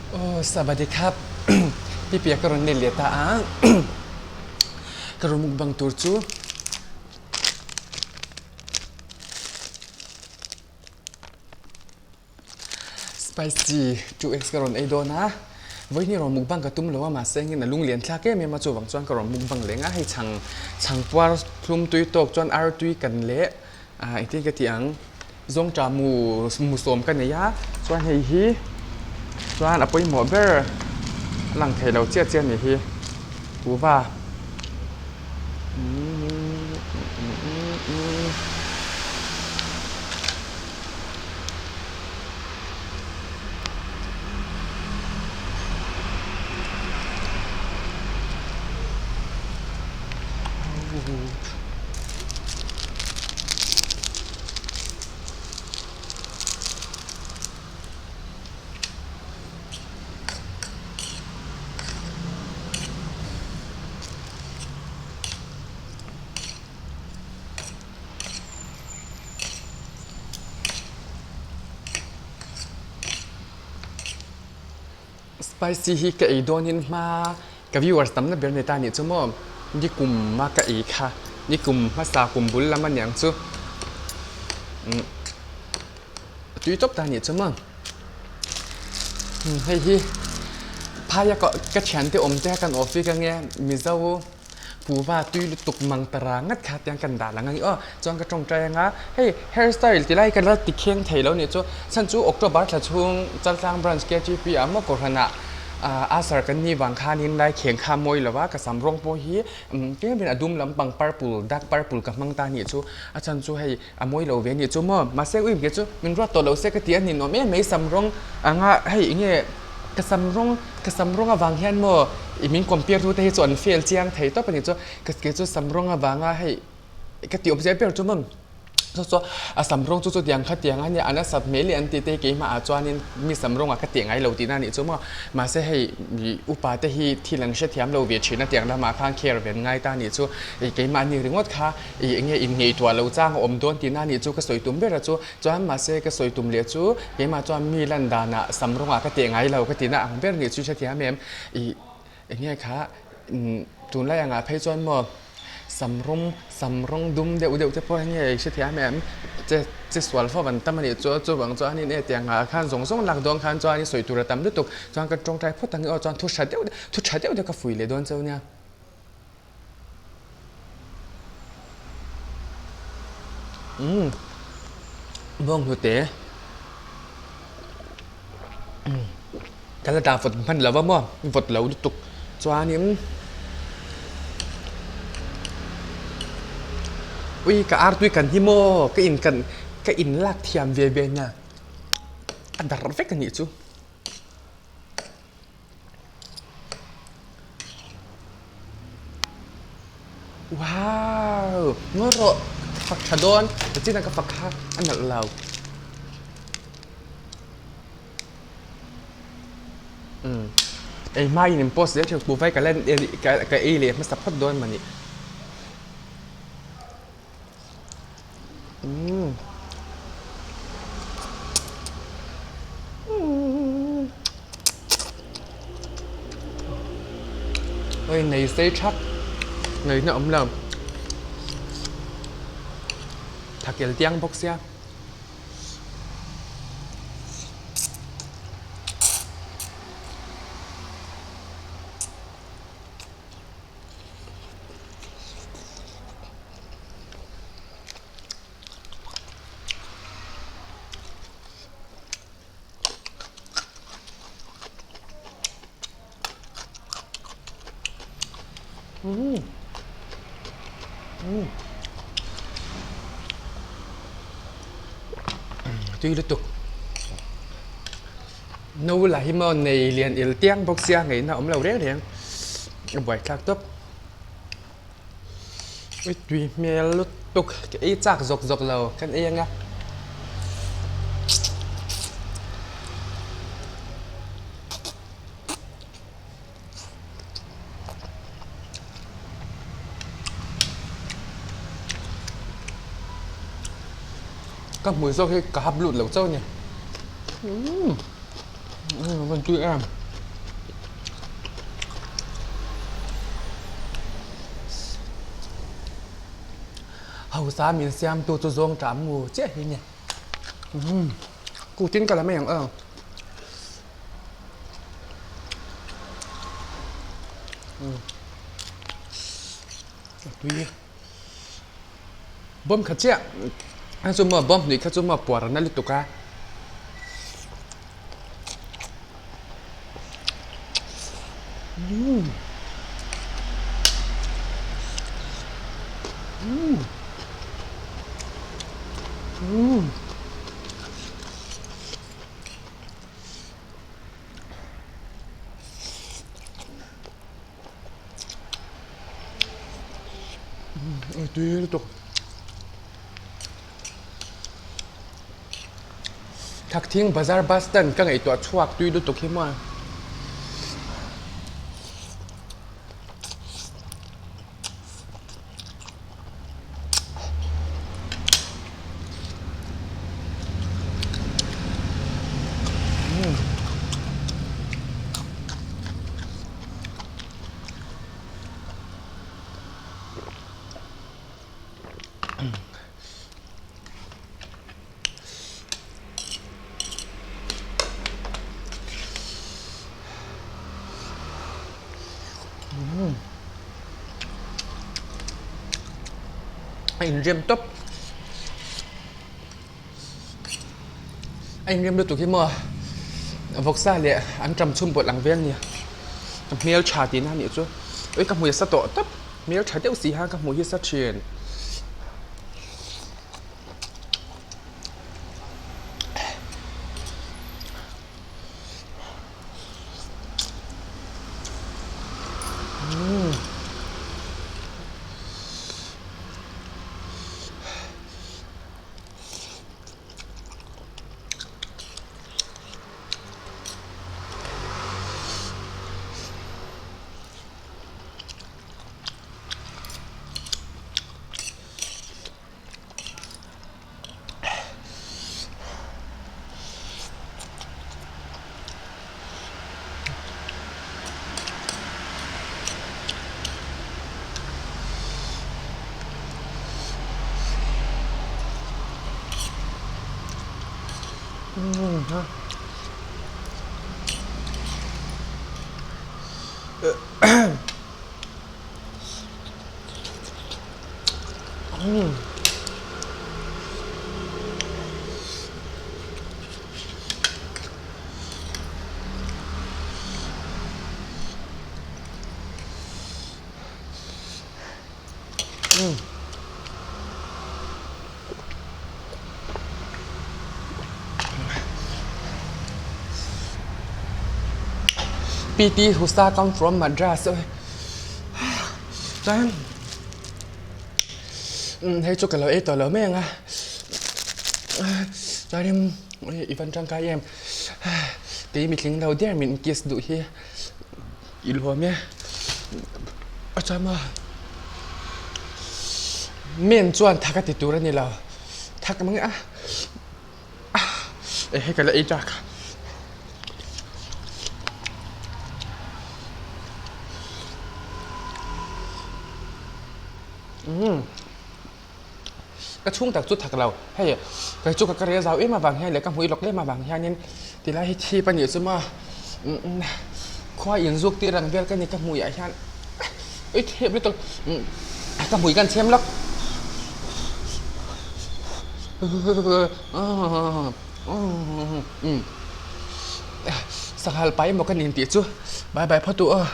Aw Sabadi khap Pipia ka rawn let leh ta a, ka rawn mukbang tur chu Spicy 2X ka rawn ei dawn a, vawihnih rawn mukbang ka tum lo a mahse engin a lung lian thlak em em a chuvang chuan ka rawn mukbang leh nga hei chhang chhang puar thlum tui tawk chuan ar tui kan leh ah engtin ka tih ang. Zawngṭah mu mu sawm ka nei a, chuan hei hi chuan a pawimawh ber a lang thei lo chiah chiah a nih hi kuhva. Spicy hi ka ei dawnin hma ka viewers tamna ber ni ta nih chu maw nikum a ka ei kha nikum hmasa kum bul lam a niang chu umm tui tawp ta nih chu maw hei hi phaia ka thiante awm te kan awh fik ange mizo. Kuhva tui lutuk mang ta ra ngat kha tiang kan dah lang a ni aw. Chuan ka tawngtai anga hei hair style ti lai ka la ti kheng thei lo nih chu. Chhan chu October thla chhung Chaltlang branch KTP ah maw Kohhran ah Asar kan ni vang khanin lai kheng kha mawi lo a ka sam rawng pawh hi tlem in a dum lampang purple dark purple ka hmang ta nih chu. A chhan chu hei a mawi lo ve nih chu maw. Mahse uim ke chu min ruat tawh lo se ka ti a ninawm em mai sam rawng anga hei enge ka sam rawng ka sam rawng avang hian maw i min compare tu te hi chu an fail chiang thei tawp a ni chu ka ke chu sam rawng avanga hei ka tih awmzia ber chu maw chu chu a sam rawng chu chutiang khatiang a nia an a sat mai leh an tih te hi keimah ah chuanin mi sam rawngah ka tih ngai lo tihna a nih chu maw mahse hei upa te hi thil an hrethiam lo ve thin a tiang lamah khan care ve an ngai ta a nih chu keimahni ringawt kha Ih enge in ngaihtuah lo chang a awm dawn tihna anih chu ka sawi tum ber a chu. Chuan mahse ka sawi tum leh chu keimah chuan mi lan danah sam rawngah ka teh ngai lo ka tihna ang ber nih chu hrethiam em. Ih enge kha tunlai angah phei chuan maw sam rawng sam rawng dum deuh deuh te pawh enge hrethiam em che che sual fo an tam anih chu chuvang chuan in e tiangah khan zawng zawng lak dawn khan chuan i sawi tur a tam lutuk chuan ka tawngtai phawt ang e aw chuan thu tha deuh thu tha deuh deuh ka fui leh dawn cheu nia. Umm bawng hnute ka la dah vawt hman lo va maw vawt lo lutuk chuanin ui ka artui kan hi maw ka in kan ka in lak thiam ve ve nia a darh vek a nih chu. Wow! Ngawi rawh ka fak tha dawn nichin a ka fak kha a nalh lo. Umm ei hma in in post zel thin kuhvai ka la ka ei leh hmasa phawt dawn mawni. Umm. Oi nei sei thak nei na awm lo thakel tiang bawk sia. Tui lutuk no lah hi maw nei lian il tiang bawk sia ngaihna awm lo reng reng a buaithlak tawp. Ui tui hmel lutuk ka ei chak zawk zawk lo kan ei anga. Ka hmui zawk hi ka hap lut lo chauh a ni. Umm a van tui em. Hausa min siamtu chu zawng ṭah mu chiah hi ni. Kutin ka la mai ang aw. A tui. Bawm kha chiah a chu maw bawm hnih kha chu maw puar na lutuk a. Tui lutuk. Thakthing bazar bus stand ka ngaihtuah chhuak tui lutuk hi maw. A inrem tawp a inrem lutuk hi maw vawksa leh an ṭam chhum pawlh ang vel a ni ka hmelṭha tihna a nih chu ui ka hmui a sa tawh tawp hmelṭha deuh si khan ka hmuh hi sa ṭhin. PT Husa come from Madras chuan hei chu ka lo ei tawh lo mai ang a chuanin i van tangkai em kei mitling lo der min kiss duh hi i luam e a chuan maw men chuan thak a ti tur a ni lo thak mang a hei ka la ei tak. Umm ka chhung tak chu thak lo hei kei chu ka ka rel zau em avang hian leh ka hmui lawk lem avang hianin tilai hi thip a nih chu maw umm khua inzuk tir ang vel ka ni ka hmuiah hian ui thip lutuk umm ka hmui kan chhem lawk umm sanghal pai emaw ka nin tih chu bye bye phawt u aw.